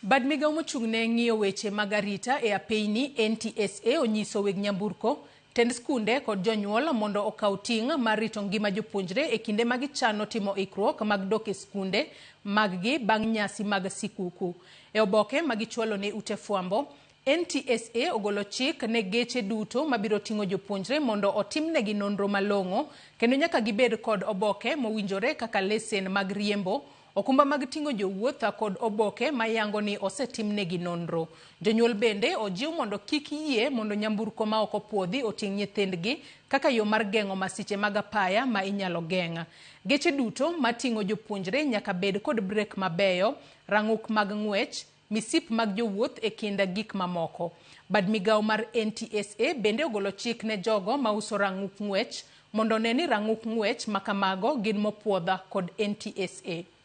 Bad migawo mochung' ne ng'iyo weche mag arita e apeyni NTSA onyiso weg nyamburko, tend skunde kod jonyuol mondo okaw ting' mar rito ngima jopuonjre e kinde ma gichano timo ikruok mag dok e skunde maggi bang' nyasi mag sikuku. E oboke ma gichwalo ne ute fwambo, NTSA ogolo chik ne geche duto mabiro ting'o jopuonjre mondo otimnegi nonro malong'o kendo nyaka gibed kod oboke mowinjore kaka lesen mag riembo, okumba mag ting'o jowuoth kod oboke ma yango ni osetimnegi nonro. Jonyuol bende ojiw mondo kik yie mondo nyamburko ma ok opuodhi oting' nyithindgi kaka yo mar geng'o masiche mag apaya ma inyalo geng'. Geche duto mating'o jopuonjre nyaka bed kod brek mabeyo, rang'uk mag ng'wech, misip mag jowuoth e kind gik mamoko. Bad migawo mar NTSA bende ogolo chik ne jogo mauso rang'uk ng'wech mondo one ni rang'uk ng'wech ma kamago gin mopuodha kod NTSA.